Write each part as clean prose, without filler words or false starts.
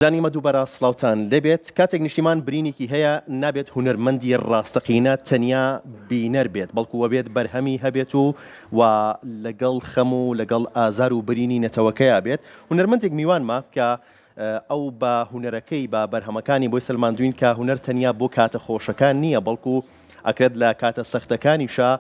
ئازیزانی مە دووبارە سڵاوتان لێبێت کاتێک نیشتیمان برینێکی هەیە نابێت هونەرمەندی ڕاستەقینە تەنیا بینەر بێت بەڵکو وەبێت بەرهەمی هەبێت و و لەگەڵ خەم و لەگەڵ ئازار و برینی نەتەوەکەیا بێت هونەرمەندێک میوانمە کە ئەو بە هونەرەکەی بە بەرهەمەکانی بۆی سەلماندوین کە هونەر تەنیا بۆ کاتە خۆشەکان نییە بەڵکو ئەکرێت لە کاتە سەختەکانیشا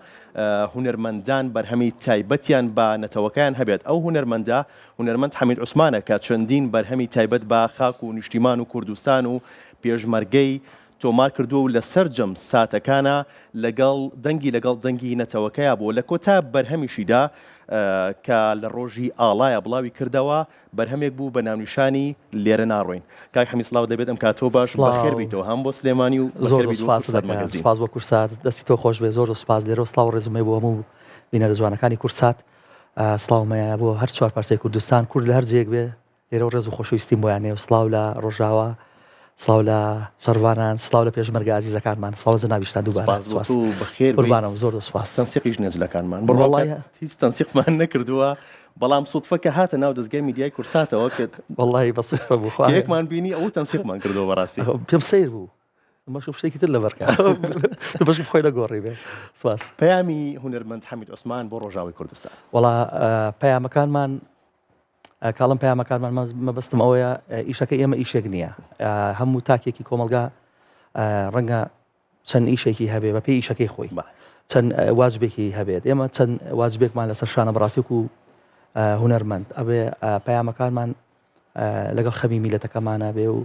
هونەرمەندان بەرهەمی تایبەتیان بە نەتەوەکەیان هەبێت ئەو هونەرمەندە هونەرمەند حەمید عوسمانە کە چەندین بەرهەمی تایبەت بە خاک و نیشتیمان و کوردستان و پێشمەرگەی تۆمار کردووە و لە سەرجەم ساتەکانا لەگەڵ دەنگی لەگەڵ دەنگی نەتەوەکەیا بووە لە کۆتا بەرهەمیشیدا کە لە ڕۆژی ئاڵایا بڵاوی کردەوە بەرهەمێک بوو بە ناونیشانی لێرە ناڕۆین. کاک حەمید سڵاوت لێبێت ئەم کاتەوە باش بەخێر سڵاو بیتەوە هەم بۆ سلێمانی و زۆر بەخێر زۆر بیت بۆ سوپاست کوردسات دەکەم مەگەزین. سوپاس بۆ کوردسات دەستی تۆ خۆش بێت زۆر زۆر سوپاس لێرەوە سڵاو و ڕێزم هەیە بۆ هەموو بینەرە جوانەکانی کوردسات سڵاوم هەیە بۆ هەر چوار پارچەی کوردستان کورد لە هەر جێیەک بێ لێرەوە ڕێز و خۆشەویستیم بۆیان هەیە و سڵاو لە ڕۆژاوا سڵاو لە شەڕڤانان سڵاو لە پێشمەرگە ئازیزەکانمان سڵاو لە جەنابیشتان دووبارە سوپاس بۆ سوپاس تۆ و بەخێر بیت. قوربانم زۆر زۆر سوپاس. تەنسیقیش نیە جلەکانمان بڕوا وەڵای بکە هیچ تەنسیقمان نەکردووە بەڵام سوتفە کە هاتە ناو دەزگای میدیای کورساتەوە کە وەڵی بە سوتفە بوو خوا کە یەکمان بینی ئەو تەنسیقمان کردووە بەڕاستی پێم سەیر بوو مەش شتێکی تر لەبەرکە بەشم خۆی نەگۆڕی بێ سواس پەیامی هونەرمەند حەمید عوسمان بۆ ڕۆژاوای کوردستان. وەڵا پەیامەکانمان کاڵم پەیامەکانمان مەبەستم ئەوەیە ئیشەکە ئێمە ئیشێک نییە هەموو تاکێکی کۆمەلگا ڕەنگە چەند ئیشێکی هەبێ بە پێی ئیشەکەی خۆی چەند واجبێکی هەبێت ئێمە چەند واجبێکمان لەسەر شانە بەڕاستیک و هونەرمەند ئەبێ پەیامەکانمان لەگەڵ خەمی میلەتەکەمانە بێ و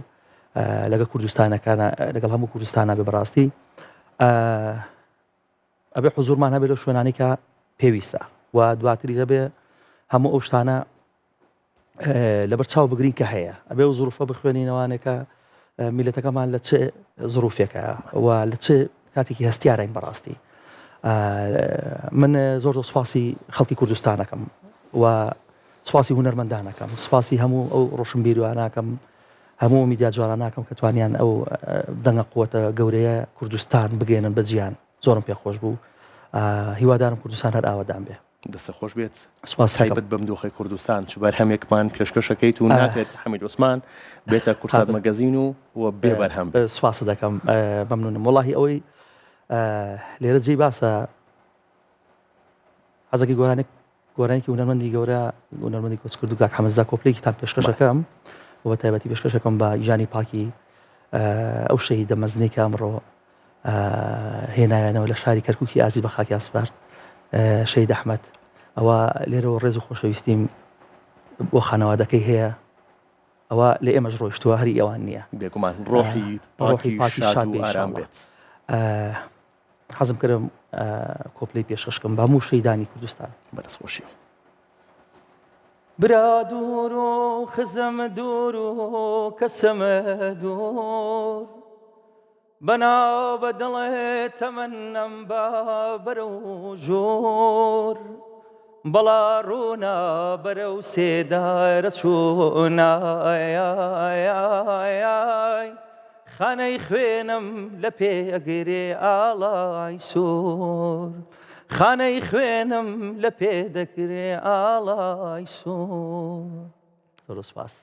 لەگەڵ کوردستانەکانە لەگەڵ هەموو کوردستانە بێ بەڕاستی ئەبێ حزورمان هەبێت لەو شوێنانی کە پێویستە و دواتری دەبێ هەموو ئەو شتانە لەبەر چاو بگرین کە هەیە ئەبێ و زروفە بخوێنینەوانێکە میلەتەکەمان لە چ زروفێکە و لە چ کاتێکی هەستیارین بەڕاستی من زۆر زۆر سوپاسی خەڵکی کوردستانەکەم و سوپاسی هونەرمەندانەکەم سوپاسی هەموو ئەو ڕۆشنبیرواناکەم هەموو میدیا جواناناکەم کە توانیان ئەو دەنگە قوتە گەورەیە کوردستان بگەێنن بە جیان زۆرم پێخۆش بوو هیوادارم کوردستان هەر ئاوەدان بێ. دەستە خۆش بێت سپاس تایبەت بەم دۆخی کوردستان چ بەرهەمێکمان پێشکەشەکەیت و ناکرێت حەمید عوسمان بێتە کورسات مەگەزین و و بێ بەرهەم سپاس دەکەم مەمنونم وەڵاهی ئەوەی لێرە جێی باسە حەزەکەی گۆرانێک گۆرانێکی هونەرمەندی گەورە هونەرمەندی کۆچکردوو کاک حەمەزا کۆپلێکیتان پێشکەشەکەم و بە تایبەتی پێشکەشەکەم بە گیانی پاکی ئەو شەهیدە مەزنەی کە ئەمڕۆ هێنایانەوە لە شاری کەرکوکی ئازیز بە خاکیان سپارد شەهید ئەحمەد ئەوە لێرەوە ڕێز و خۆشەویستیم بۆ خانەوادەکەی هەیە ئەوە لە ئێمەش ڕۆیشتووە هەری ئەوان نییە بێگومان ڕۆحی ڕۆحی پاکی شاد و ئارام بێت حەزم کردم کۆپلەی پێشکەشکەم بە هەموو شەیدانی کوردستان بەدەستخۆشی برا دوور و خزم دوور و کەسم دوور بەناو بە دڵێ تەمەنەم با بەرەو ژوور بەڵا ڕوونا بەرەو سێدارە چوونایای خانەی خوێنم لە پێ ئەگرێ ئاڵای سوور خانەی خوێنم لە پێ دەکرێ ئاڵای سوور زۆر سپاس.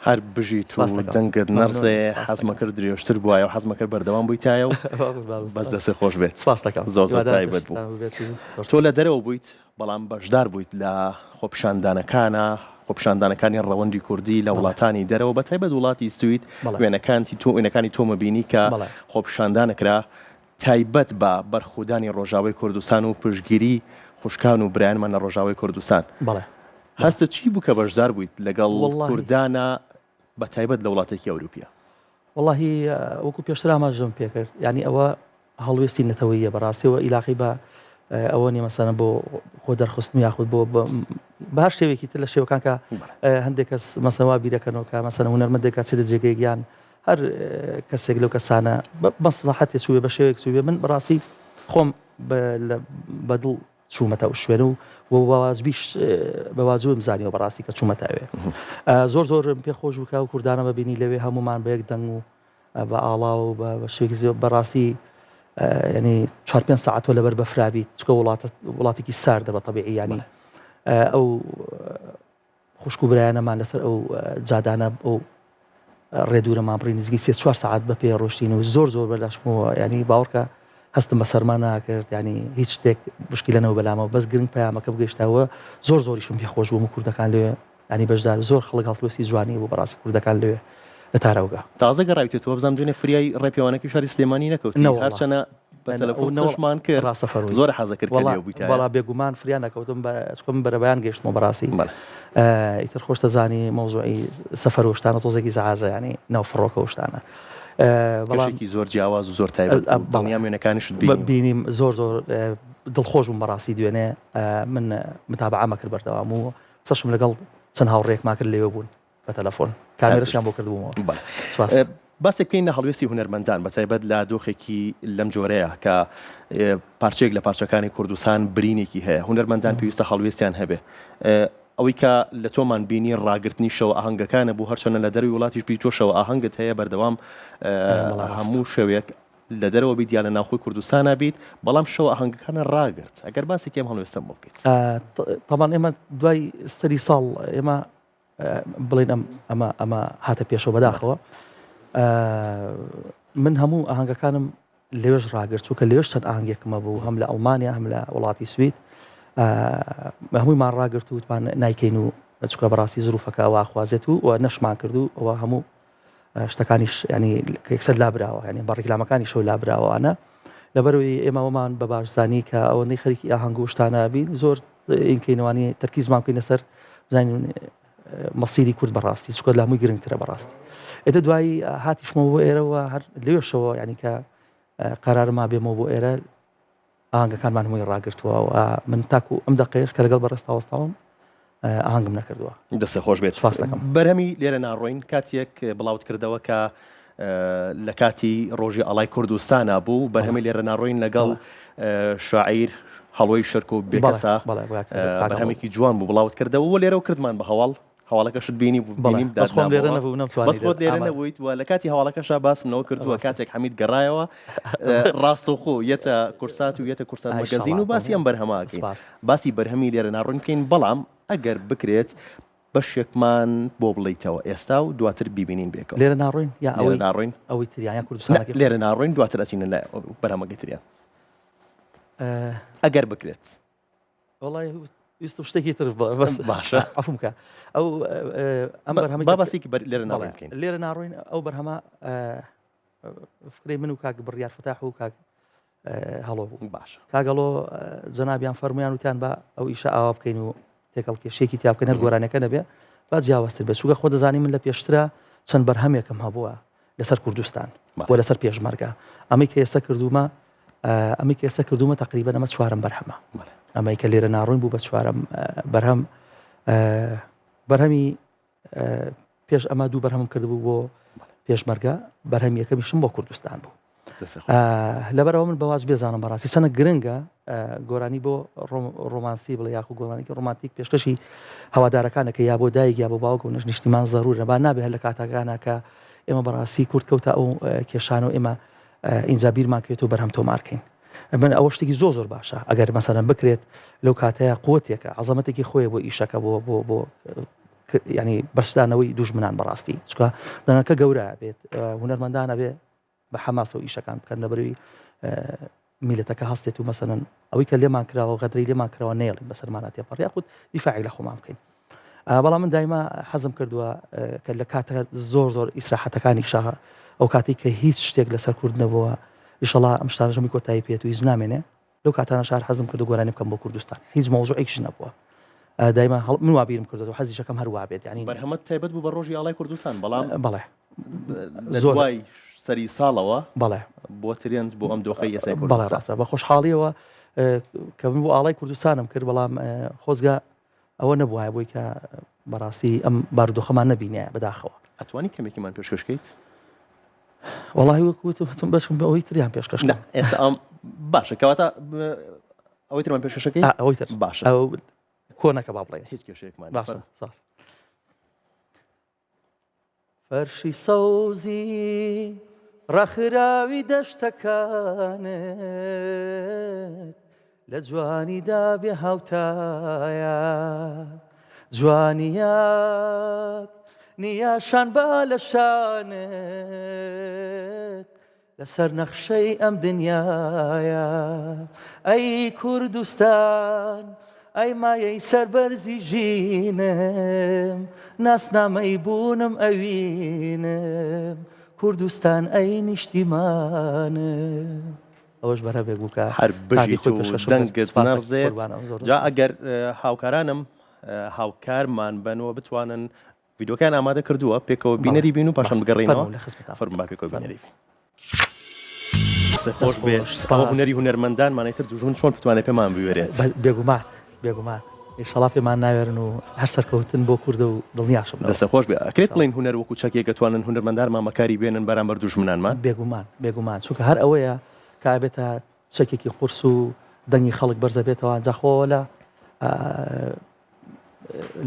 هەر بژیت و دەنگت نەڕزێ حەزمە کرد درێژتر بوایە و حەزمە کرد بەردەوام بوویتایە و بەس دەسێ خۆش بێت سپاس دەکەم زۆر زۆر تایبەت بوو تۆ لە دەرەوە بوویت بەڵام بەشدار بوویت لە خۆپیشاندانەکانە خۆپیشاندانەکانی ڕەوەندی کوردی لە وڵاتانی دەرەوە بە تایبەت وڵاتی سوید وێنەکانتی تۆ وێنەکانی تۆمە بینی کە خۆپیشاندانەکرا تایبەت بە بەرخودانی ڕۆژاوای کوردستان و پشتگیری خوشکان و برایانمان لە ڕۆژاوای کوردستان. بەڵێ. هەستت چی بوو کە بەشدار بوویت لەگەڵ کوردانا بە تایبەت لە وڵاتێکی ئەوروپیا؟ وەڵاهی وەکو پێشتر ئاماژەم پێکرد یانی ئەوە هەڵوێستی نەتەوەییە بەڕاستیەوە ئیلاقی بە ئەوە نیە مەسەلەن بۆ خۆ دەرخستن یاخود بۆ بە هەر شێوەیەکی تر لە شێوەکان کە هەندێک کەس مەسەلەن وا بیرەکەنەوە کە مەسەلەن هونەرمەندێک چێتە جێگەیەک یان هەر کەسێک لەو کەسانە مەسڵەحەتێ چووێ بە شێوەیەک چووێ من بەڕاستی خۆم بە دڵ چوومەتە ئەو شوێنە و واجبیش بە واجبم زانیوە بەڕاستی کە چوومەتە ئەوێ زۆر زۆرم پێ خۆش بوو کە ئەو کوردانە ببینی لەوێ هەمومان بە یەک دەنگ و بە ئاڵا و بە شێوەیەکی زۆر بەڕاستی ینی چوار پێنج ساعت تۆ لەبەر بەفرابیت چکە وڵاتە وڵاتێکی ساردە بە تەبیعی ینی ئەو خوشک و برایانەمان لەسەر ئەو جادانە ئەو. ڕێ دوورەمان بڕی نزیکەی سێ چوار سەعات بە پێ ڕۆشتین و زۆر زۆر بەلاشمەوە ینی باوەڕکە هەستم بە سەرما ناکرد ینی هیچ شتێک مشکیلە نەبوو بەلامەوە بەس گرنگ پەیامەکە بگەیشتەوە زۆر زۆریشم پێ خۆش بووم و کوردەکان لەوێ ینی بەشدار زۆر خەڵک هەڵوێستی جوانی بوو بەڕاستی کوردەکان لەوێ لە تاراوگە. تازە گەڕاویتەوە بزانم دوێنێ فریای ڕێپێوانەکەی شاری سلێمانی نەکەوتی نەوەڵا. هەرچەنە بە تەلەفۆن قسەشمان کرد ڕاستە فەرمووی. زۆر حەزە کرد کە وەڵا لێ بوویتایە. وەڵا بێگومان فریا نەکەوتم بە چونکە من بەرەبەیان گەیشتمەوە بەڕاستی بەڵێ. ئیتر خۆش دەزانی مەوزوعی سەفەر و شتانە تۆزێکی زەعازە یانی ناو فڕۆکە و شتانە بەڵام کەشێکی زۆر جیاواز و زۆر تایبەت بوو دڵنیام وێنەکانیشت بینیوە. بینیم زۆر زۆر دڵخۆش بووم بەڕاستی دوێنێ من متابەعەمە کرد بەردەوام و قسەشم لەگەڵ چەند هاوڕێیەکما کرد لەوێ بوون. بە تەلەفۆن کامێرەشیان بۆ کردبوومەوە. بەڵێ باسێک بکەین لە هەڵوێستی هونەرمەندان بە تایبەت لە دۆخێکی لەم جۆرەیە کە پارچەیەک لە پارچەکانی کوردستان برینێکی هەیە هونەرمەندان پێویستە هەڵوێستیان هەبێ ئەوەی کە لە تۆمان بینی ڕاگرتنی شەوە ئاهەنگەکانە بوو هەرچەنە لە دەروی وڵاتیش بی تۆ شەوە ئاهەنگت هەیە بەردەوام هەموو شەوێک لە دەرەوە بیت یا لە ناوخۆی کوردستانا بیت بەڵام شەوە ئاهەنگەکانە ڕاگرت ئەگەر باسێکی ئەم هەڵوێستەم بۆ بکەیت. تەبان ئێمە دوای سەری ساڵ ئێمە بڵێن ئەم ئەمە ئەمە هاتە پێشەوە بەداخەوە من هەموو ئاهەنگەکانم لەوێش ڕاگرت چونکە لەوێش چەند ئاهەنگێکمە بوو هەم لە ئەڵمانیا هەم لە وڵاتی سوید هەموویمان ڕاگرت و وتمان نایکەین و چونکە بەڕاستی زروفەکە ئەوە خوازێت و و نەشمان کرد و ئەوە هەموو شتەکانیش ینی یەکسەر لابراوە ینی بە ڕیکلامەکانی شەو لابراوانە لەبەرەوەی ئێمەوەمان بە باشزانی کە ئەوەندەی خەریکی ئاهەنگ و شتانە بین زۆر ئینکەینەوانی تەرکیزمان بکەینە سەر بزانین مەسیری کورد بەڕاستی چکە لە هەمووی گرنگترە بەڕاستی ئێتە دوایی هاتیشمەوە بۆ ئێرەوە هەر لەوێشەوە ینی کە قەرارما بێمەوە بۆ ئێرە ئاهەنگەکانمان هەمووی ڕاگرتووە و من تاکو ئەم دەقەیەش کە لەگەڵ بەڕێزتا وەستاوم ئاهەنگم نەکردووە. دەستت خۆش بێت. سپاست دەکەم. بەرهەمی لێرە ناڕۆین کاتێک بڵاوت کردەوە کە لە کاتی ڕۆژی ئاڵای کوردستانا بوو بەرهەمی لێرە ناڕۆین لەگەڵ شاعیر هەڵۆی شەرکۆ بێکەسا بەرهەمێکی جوان بوو بڵاوت کردەوە و لێرەوە کردمان بە هەواڵ هەواڵەکەشت بینی بینیم بەس خۆم لێرە نەبوو نەمتوانی بەس خۆت لێرە نەبوویت و لە کاتی هەواڵەکەشا باسم لەوە کردووە کاتێک حەمید گەڕایەوە ڕاستەوخۆ یەتە کورسات و یەتە کورسات مەگەزین و باسی ئەم بەرهەماکەین باسی بەرهەمی لێرە ناڕۆین بکەین بەڵام ئەگەر بکرێت بەشێکمان بۆ بڵیتەوە ئێستا و دواتر بیبینین بێکەوە لێرە ناڕۆین یا ئەوەی ناڕۆین ئەوەی تریان یا کوردستان لێرە ناڕۆین دواتر ئەچینە لای بەرهەمەکەی تریان ئەگەر بکرێت وەڵای ویستم شتێکی تر بڵێم بەس باشە عەفوم بکە ئەو ئەم بەرهەمەی با باسێکی بەر لێرە ناڕۆین بکەین لێرە ناڕۆین ئەو بەرهەمە فکرەی من و کاک بڕیار فتاح و کاک هەڵۆ بوو باشە کاک هەڵۆ جەنابیان فەرمویان وتیان بە ئەو ئیشە ئاوا بکەین و تێکەڵ کێشێکی تیا بکەن هەر گۆرانەکە نەبێ با جیاوازتر بێت چونکە خۆ دەزانی من لە پێشترا چەند بەرهەمێکم هەبووە لەسەر کوردستان و لەسەر پێشمەرگە ئەمەی کە ئێستا کردوومە ئەمەی کە ئێستا کردوومە تقریبا ئەمە چوارم بەرهەمە ئەمەی کە لێرە ناڕۆین بوو بە چوارم بەرهەم بەرهەمی پێش ئەمە دوو بەرهەمم کردبوو بۆ پێشمەرگە بەرهەم یەکەمیشم بۆ کوردستان بوو لەبەرەوە من بەواز بێزانم بەڕاستی چەنە گرنگە گۆرانی بۆ ڕۆمانسی بڵێ یاخو گۆرانێکی ڕۆمانتیک پێشکەشی هەوادارەکانەکە یا بۆ دایک یا بۆ باوک و نەش نیشتیمان زەرورە با نابێ هەر لە کاتەکانە کە ئێمە بەڕاستی کورد کەوتە ئەو کێشانە و ئێمە ئینجا بیرمان کەوێتەوە بەرهەم تۆمارکەین من ئەوە شتێکی زۆر زۆر باشە ئەگەر مەسەلەن بکرێت لەو کاتەیە قوتێکە عەزەمەتێکی خۆیە بۆ ئیشەکە بۆ بۆ بۆ ینی بەشدانەوەی دوژمنان بەڕاستی چکە دەنگەکە گەورە بێت هونەرمەندانە بێ بە حەماسەوە ئیشەکان بکەن لەبەروی میلەتەکە هەستێت و مەسەلەن ئەوەی کە لێمان کراوە غەدرەی لێمان کراوە نەیەڵین بەسەرمانە تێپەڕ یاخود دیفاعی لە خۆمان بکەین بەڵام من دایما حەزم کردووە کە لە کاتە زۆر زۆر ئیسراحەتەکانی شاهە ئەو کاتی کە هیچ شتێک لەسەر کورد نەبووە ئیشەڵا ئەم شتانەشەمی کۆتایی پێێت و هیچ نامێنێ لەو کاتانە شار حەزم کردو گۆرانی بکەم بۆ کوردستان هیچ مەوزوعێکیش نەبووە دایما هەڵ من وا بیرم کردەوە حەزیشەکەم هەر وابێت ینی بەرهەمەت تایبەت بوو بە ڕۆژی ئاڵای کوردستان بەڵام بەڵێ لە دوای سەری ساڵەوە بەڵێ بۆ ترێند بۆ ئەم دۆخەی ئێستای بەڵێ کوردستان ڕاستە بە خۆشحاڵیەوە کە من بۆ ئاڵای کوردستانم کرد بەڵام خۆزگە ئەوە نەبوایە بۆی کە بەڕاستی ئەم بارودۆخەمان نەبینایە بەداخەوە. ئەتوانی کەمێکیمان پێشکەش کەیت؟ وەڵاهی وەک وتم وتم بەشم بە ئەوەی تریان پێشکەش نا ئێستا ئەم باشە کەواتە ئەوەی ترمان پێشکەشەکەی ئەوەی تر باشە ئەو کۆنەکە با بڵێین هیچ کێشەیەکمان باشە ساس. فەرشی سەوزی ڕاخراوی دەشتەکانت لە جوانیدا بێ هاوتایە جوانیەک نییە شان با لە شانت لەسەر نەخشەی ئەم دنیایە ئەی کوردستان ئەی مایەی سەربەرزی ژینم ناسنامەی بوونم ئەوینم کوردستان ئەی نیشتیمانم ئەوەش بەرهەمێک بوو کە هەر کاتی بژیت خۆی و پێشکەشم کرد دەنگت سپاس دەکەم نەڕزێت قوربانم زۆر جا سپاس ئەگەر هاوکارانم هاوکارمان بن و بتوانن ڤیدیۆکەیان ئامادە کردووە پێکەوە بەڵێ بینەری بین و پاشان باشە بگەڕێینەوە فەرموو لە خزمەتان فەرموو با پێکەوە فەرموو بینەری بین. دەست خۆش دەست بێ خۆش ئەوە سپاس هونەری هونەرمەندانمانە ئیتر دوژمن چۆن بتوانێت پێمان بوێرێت. بێگومان بێگومان ئیشەڵا پێمان ناوێرن و هەر سەرکەوتن بۆ کوردە و دڵنیاشم لەوە. دەستە خۆش بێ ئەکرێت ئیشەڵا. بڵێین هونەر وەکو چەکێک ئەتوانن هونەرمەندانمان بەکاری بێنن بەرامبەر دوژمنانمان؟ بێگومان بێگومان چونکە هەر ئەوەیە کە ئەبێتە چەکێکی قورس و دەنگی خەڵک بەرزەبێتەوە جا خۆ لە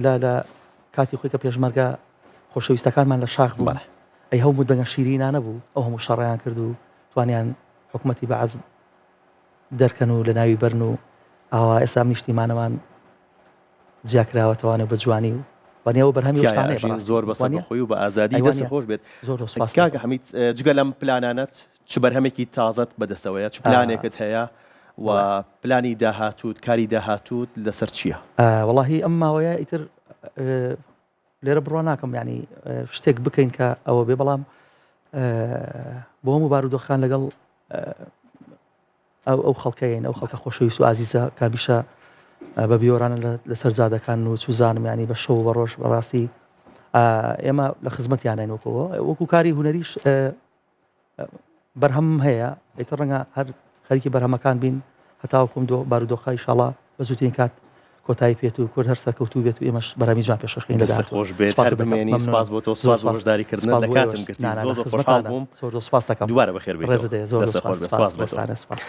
لە لە کاتی خۆی کە پێشمەرگە خۆشەویستەکانمان لە شاخ بوون بەڵێ. ئەی هەموو دەنگە شیرینانە بوو ئەو هەموو شەڕیان کرد و توانیان حکوومەتی بەعس دەرکەن و لە ناوی بەرن و ئاوا ئێستا ئەم نیشتیمانەمان جیاکراوەتەوانێ بە جوانی و وانە ئەوە بەرهەمی ئەو تیایا شتانەیە ئەژین بەڕاستی زۆر بە وانە سەربەخۆیی و بە ئازادی ئەی دەستت وانە خۆش بێت زۆر زۆر سپاست کاکە دەکەم حەمید جگە لەم پلانانەت چ بەرهەمێکی تازەت بەدەستەوەیە چ پلانێکت هەیە و بەڵێ. پلانی داهاتووت کاری داهاتووت لەسەر چییە؟ وەڵاهی ئەم ماوەیە ئیتر لێرە بڕوا ناکەم یعنی شتێک بکەین کە ئەوە بێ بەڵام بۆ هەموو بارودۆخان لەگەڵ ئەو ئەو خەڵکەین ئەو خەڵکە خۆشەویست و ئازیزە کابیشە بە بیۆرانە لەسەر جادەکان و چوزانم ینی بە شەو بە ڕۆژ بەڕاستی ئێمە لە خزمەتیانین وەکەوە وەکو کاری هوەریش بەرهەمم هەیە ئیتر ڕەنگە هەر خەریکی بەرهەمەکان بین هەتاوەکوم دۆ بارودۆخە ئیشاڵا بە زووترین کات کۆتایی پێت و کورد هەر سەرکەوتوو بێت و ئێمەش بەرهەمی جوان پێشکەش کەین لە دەستت داهاتوو خۆش بێت سپاست هەر دەکەم بمێنی مەمنونم سپاس بۆ تۆ زۆر سپاس بۆ سپاس بەشداری کردنت سپاس لە بۆ کاتم ئێوەش گرتی نا نا زۆر لە زۆر خۆشحاڵ خزمەتانە بووم زۆر زۆر سپاست دەکەم دووبارە بەخێر بێیتەوە ڕێزت هەیە زۆر زۆر دەستت سپاس خۆش بێت سپاس سپاس بۆ تۆ ڕێزتانە سپاس.